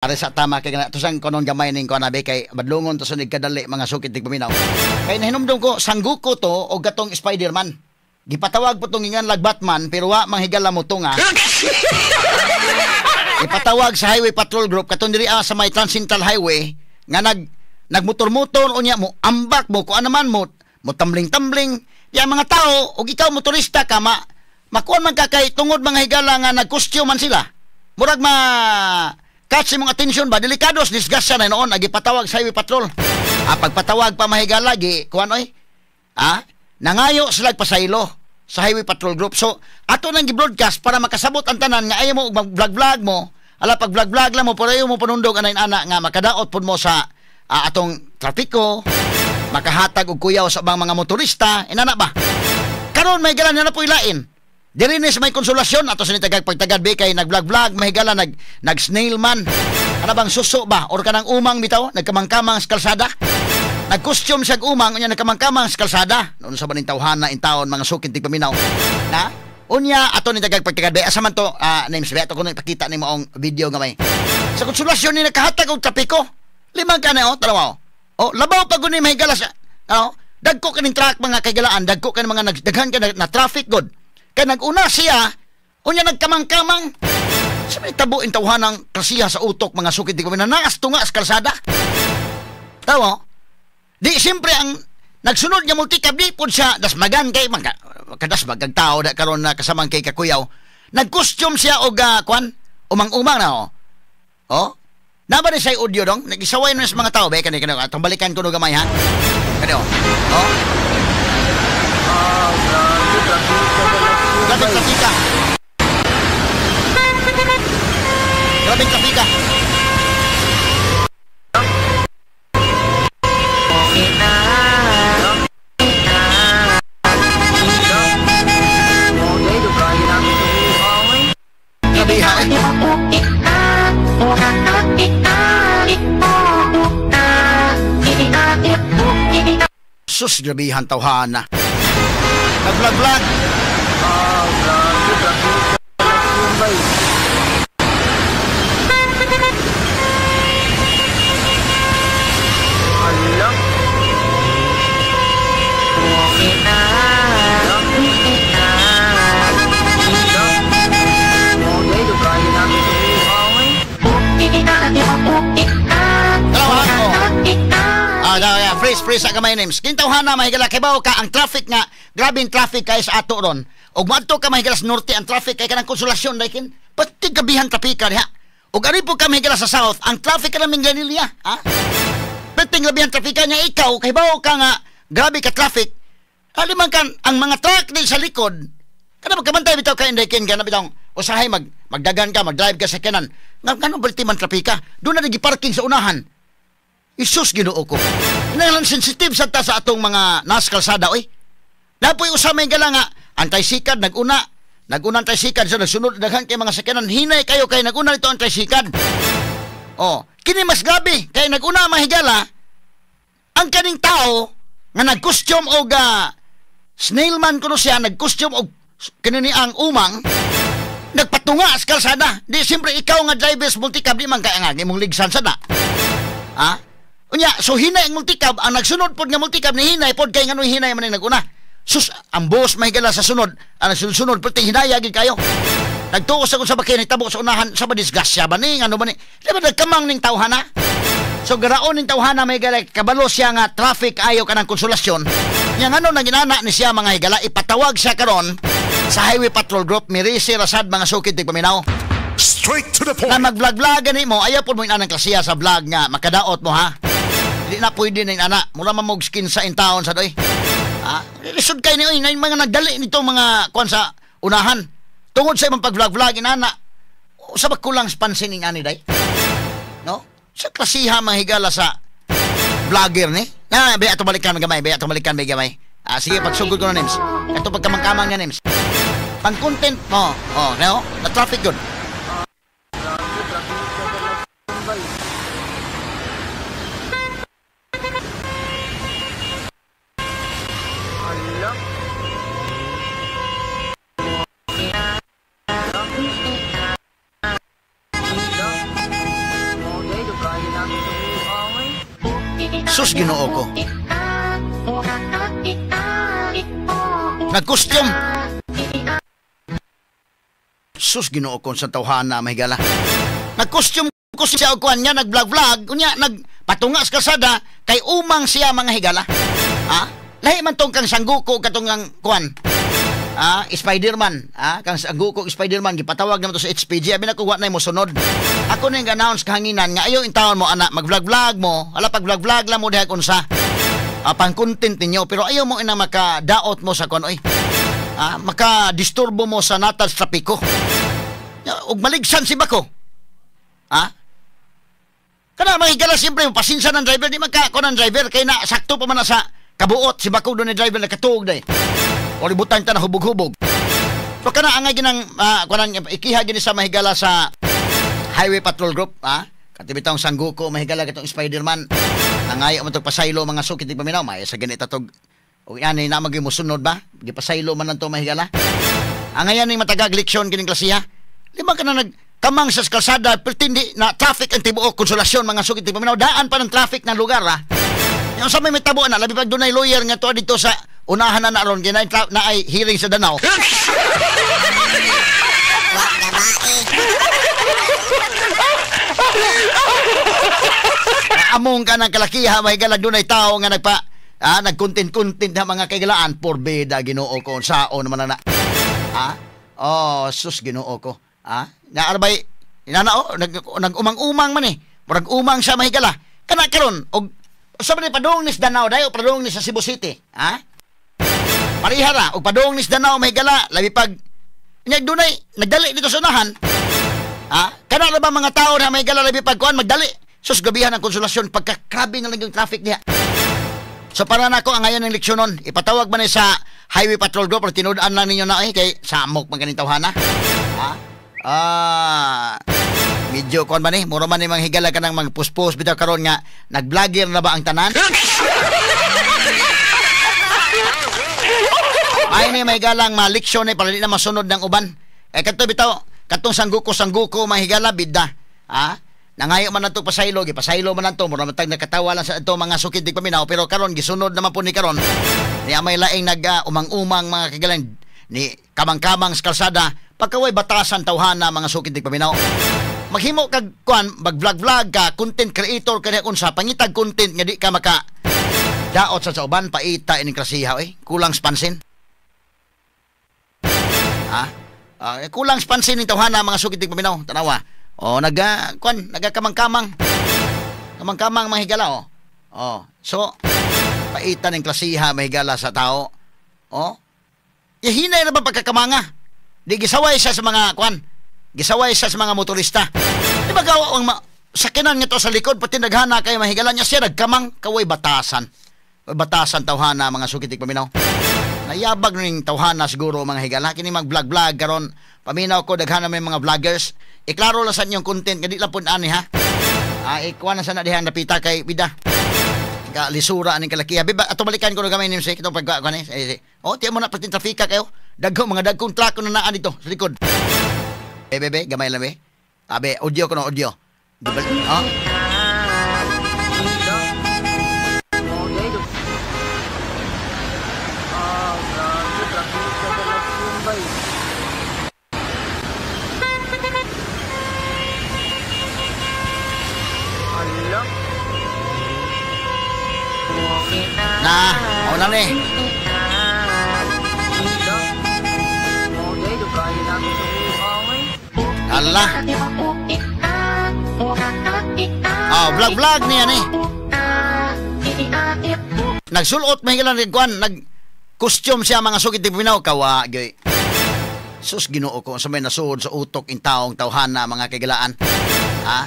Are sa tama kay kana tusang konon gamay ning kuan abi kay badlongon to sunig kadali mga sukit tig paminaw. Kay nahinumdum ko sangguko to og katong Spider-Man. Gipatawag po tong ingan lag Batman pero wa manghigala mo to nga. Ipatawag sa Highway Patrol Group katong diri sa may Transcentral Highway nga nagmotor-motor unya mo ambak mo kuan naman mo mo tambling-tambling ya mga tao og ikaw motorista ka ma makuan man ka kay tungod mga higala nga nagkostyo man sila. Murag ma catch imong attention ba delikados disgrasya na noon agi patawag sa Highway Patrol. Ah, pagpatawag pa mahigala gi kuan oy. Ah, nangayo sila pasaylo sa Highway Patrol Group. So ato nang gi-broadcast para makasabot ang tanan nga ayaw mo mag-vlog-vlog mo. Ala pag vlog-vlog lang mo pero ayaw mo panundog anay ana nga makadaot pud mo sa atong trapiko, makahatag og kuyaw sa ubang mga motorista, inana ba? Karon may gala na po ilain. Diri ni sa may konsolasyon ato sa nitagag pagtagad be kay nag-vlog-vlog mahigala nag snail man. Ana bang suso ba or kanang umang bitaw nagkamangkamang sa kalsada? Nag-costume siya umang unya nagkamangkamang sa kalsada. Noon sa baning tawhana in taon mga sukit tig paminaw. Na? Unya ato ni tagag pagtagad be asa man to names be ato kuno ipakita nimo ang video gamay. Sa konsolasyon ni nakahatag og trapiko. Limang ka na oh, tanaw. Oh, labaw pa guni mahigala sa ano? Dagko kaning truck mga kaigalaan, dagko kaning mga nagdaghan ka na traffic god. Kay nag-una siya, unya nagkamang-kamang. Sa may tabo in tawhanang klasiha sa utok mga sukit di ko naas tunga sa kalsada. Tawo? Di siyempre ang nagsunod nga multicab di pud siya dasmagan kay kadasmag ang tao da karon na kasamang kay kakuyaw. Nag-costume siya og kuan umang-umang na oh. Oh? Naba ni say audio dong, nagisaway na sa mga tao ba kani kani atong balikan kuno gamay ha. Kani oh. Oh. Grabe trapika. Grabe trapika. Grabe ha. Sus, grabehan tawhana. Nag-vlog-vlog. Freeze sa gamay names. Kintawhana mahigala kay bawo ka ang traffic nga grabing traffic kay sa ato ron. Og moadto ka mahigala sa norte ang traffic kay kanang konsolasyon daykin. Pati gabihan trapika diha. Og ari po ka mahigala sa south ang traffic kanang Minglanilla, ha? Pati gabihan trapika niya ikaw kay bawo ka nga grabe ka traffic. Aliman kan ang mga truck din sa likod. Kana magkabantay bitaw kay daykin kana bitaw usahay magdagan ka, magdrive ka sa kanan. Ngano balti man trapika? Doon na gi-parking sa unahan. Isus Ginoo ko. Inalan sensitive sa ta sa atong mga nas kalsada oy. Napoy usa may gala nga ang tricycle naguna. Naguna ang tricycle sa nagsunod daghan kay mga sakyanan hinay kayo kay naguna nito ang tricycle. Oh, kini mas grabe kay naguna mahigala ang kaning tao nga nagkostume og snailman kuno siya nagkostume og kini ni ang umang nagpatunga sa kalsada. Di siyempre ikaw nga drivers multicab di man kay nga imong ligsan sada. Ha? Unya, so hinay ang multicab, ang nagsunod pod nga multicab ni hinay pod kay ngano hinay man ang naguna. Sus, ang boss mahigala sa sunod, ang nagsunod pud hinaya gid kayo. Nagtuos ako sa bakin, nagtabo sa unahan, sa ba disgrasya ba ni ngano ba ni? Di ba nagkamang ning tawhana? So garaon ning tawhana mahigala kabalo siya nga traffic ayo kanang konsolasyon. Nya ngano nang ginana ni siya mga higala ipatawag siya karon sa Highway Patrol Group mirisi rasad mga sukid tig paminaw. Straight to the point. Na mag-vlog-vlog gani mo, ayaw pod mo inanang klasiya sa vlog nga makadaot mo ha. Di na pwede na anak. Mura man mog skin sa intaon sa doy. Ha? Lisod kay ni oy, mga nagdali nito mga kuan sa unahan. Tungod sa imong pag-vlog-vlog inana. Sa ba kulang pansin ning ani day? No? Sa klasiha mahigala sa vlogger ni. Na, be ato balikan gamay, be ato balikan be gamay. Ah, sige pagsugod ko na names. Ato pagkamangkamang nga names. Pang content mo. Oh, no? Na traffic good. Sus, Ginoo ko. Nag-costume. Sus, Ginoo ko sa tawhana mahigala. Nag-costume ko siya og kuan niya, nag-vlog-vlog, unya nagpatunga sa kalsada kay umang siya mga higala. Ha? Lahi man tong kang sangguko katong ang kuan. Ah, Spider-Man, ah, kang sangguko Spider-Man gipatawag naman to sa HPG. Abi na ko wa nay mo sunod. Ako ning announce kahanginan nga ayaw intawon mo ana mag-vlog-vlog mo. Hala pag vlog-vlog lang mo diha unsa. Ah, pang content ninyo pero ayaw mo ina makadaot mo sa kuan oy. Ah, makadisturbo mo sa natal trapiko. Og maligsan si bako. Ah? Kana mga higala siyempre pasensya ng driver di man ka kuan ng driver kay na sakto pa man na sa kabuot si bako do ni driver nakatuog day. O libutan ta na hubog-hubog. So kana angay ginang kuan ikiha gini sa mahigala sa Highway Patrol Group, ha? Katibitang sangguko mahigala katong Spider-Man. Nangayo man tog pasaylo mga sukit di paminaw, may sa ganita tog og ani na magyud mosunod ba? Gipasaylo man lang to mahigala. Angayan ning matagag leksyon kining klasiha. Lima ka na nagkamang sa kalsada pretindi na traffic ang tibuok Konsolasyon mga sukit di paminaw, daan pa ng traffic ng lugar, ha? Yung sa may mitabo na labi pag dunay lawyer nga to dito sa unahan na naron ginay na ay hearing sa Danao. Among ka ng kalakiha mahigala dunay tao nga nagpa nagkontent-content na mga kaigalaan porbeda Ginoo ko sao naman na. Ah? Oh, sus Ginoo ko. Ah, naarbay inana oh nag-umang-umang man eh. Murag umang siya mahigala. Kana karon og sa man padung ni Danao dayo padung ni sa Cebu City, ha? Pareha ra og padung ni Danao mahigala labi pag dunay nagdali dito sa unahan. Ha? Kana ra ba mga tao na mahigala labi pag kuan magdali? Sus gabihan ang Konsolasyon pagkakrabi na lang yung traffic niya. So para nako ang ngayon ng leksyon nun, ipatawag man sa Highway Patrol Group pero tinud-an lang ninyo na eh kay samok man ganing tawhana. Ha? Ah, medyo kuan man eh, mura man ni mga higala ka ng mga puspos bitaw karon nga nag-vlogger na ba ang tanan? Ay ni may galang maleksyon eh para di na masunod ng uban. Eh kadto bitaw katong sangguko mahigala bidda. Ha? Nangayo man nato pasaylo, gipasaylo man nato, mura man tag nakatawa lang sa ato mga sukid di paminaw pero karon gisunod naman po ni karon. Niya may laing nag umang-umang mga kagalang ni kamang-kamang sa kalsada pagkaway batasan tawhana mga sukid di paminaw. Maghimo kag kuan, mag-vlog-vlog ka, content creator ka unsa, pangitag content nga di ka maka daot sa uban paita ining klasiha oy, kulang sa pansin. Ha? Kulang sa pansin ning tawhana mga sukid di paminaw, tanawa. Oh, naga kuan, nagakamang-kamang. Kamang-kamang mga higala oh. Oh, so paita ning klasiha mahigala sa tao. Oh. Yahinay ra ba pagkakamanga? Di gisaway siya sa mga kuan. Gisaway siya sa mga motorista. Di ba gawa ang sakinan nga to sa likod pati naghana kay mahigala niya siya nagkamang kaway batasan. Batasan tawhana mga sukitik paminaw. Nayabag ning tawhana siguro mga higala kini mag-vlog-vlog karon. Paminaw ko daghan na may mga vloggers. Iklaro lang sa inyong content nga di lang pud ani ha. Ah, ikuha na sana diha napita kay bida. Ka lisura aning kalakiha. Biba ato balikan ko gamay nim sa kitong pagkuan ni. Oh, tiyan mo na pati trafika kayo. Dagko mga dagkong truck na naa dito sa likod. Bebe, gamay lang be. Abe, audio ko no audio. Di ba? Oh. Na, o na ni. Ala. Oh, vlog-vlog niya ni. Nagsulot may ilan rin kuan, nag-costume siya mga sukit di paminaw kawa gyoy. Sus Ginoo ko sa may nasuod sa utok in taong tawhana mga kaigalaan. Ha?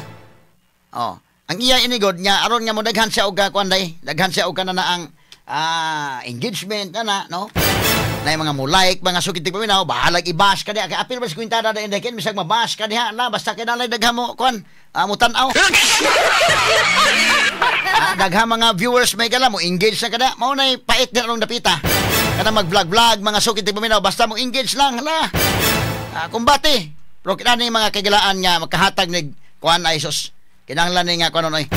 Oh. Ang iya inigod niya aron nga mo daghan siya og kuan day, daghan siya og kana na ang engagement ana no. Nay mga mo like mga sukit di paminaw, bahalag i-bash ka diha kay apil ba sa kwintada da inday kin bisag mabash ka diha na basta kay nalay daghan mo kuan mo tan-aw. Daghan mga viewers may gala mo engage na kada mao nay pait din anong dapita. Kana mag-vlog-vlog mga sukit di paminaw basta mo engage lang hala. Kumbate. Pero kinani mga kaigalaan nga makahatag nig kuan ay sus. Kinahanglan ni nga kuan oy.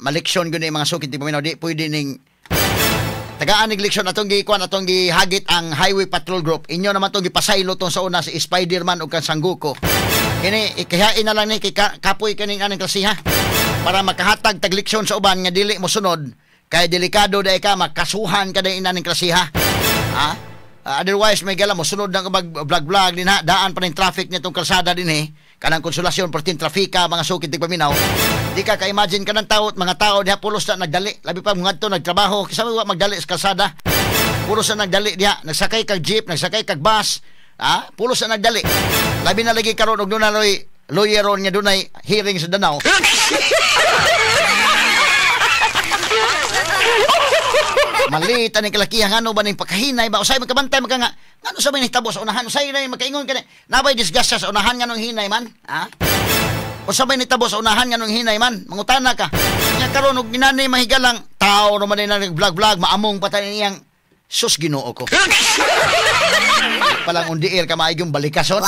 Maleksyon gyud ni, mga suki tigpaminaw, di pwede ning tagaan nig leksyon. Atong gikuan, atong gihagit ang Highway Patrol Group. Inyo naman tong gipasaylo tong sa una si Spider-Man ug kang Sangguko. Kini ikihain na lang ni kay kapoy kaning aning klasiha para makahatag tag leksyon sa uban nga dili mo sunod kay delikado dai ka, makasuhan ka dai inaning klasiha, ha. Otherwise may gala mo sunod na mag vlog vlog din ha, daan pa ning traffic nitong kalsada din eh, kanang Konsolasyon perting trafika, mga sukit tigpaminaw. Di ka ka-imagine kanang tao, mga tao diha pulos na nagdali, labi pa mga nagtrabaho kasi wa magdali sa kalsada. Pulos na nagdali diha, nagsakay kag jeep, nagsakay kag bus, pulos na nagdali. Labi na lagi karon og dunay lawyer nga dunay hearing sa Danao. Malit ani kalakihan, ngano ba ning pagkahinay ba, usay magkabantay magka nga ngano sa may nahitabo sa unahan, usay na makaingon kani nabay disgrasya sa unahan, nganong hinay man, ha? Usa may nitabo sa unahan, nganong hinay man, mangutana ka nya. Karon og ginani mahigalang tao naman ni nag vlog vlog, maamong pa tayo niyang sus, Ginoo ko. Palang undiir ka maigong balikason.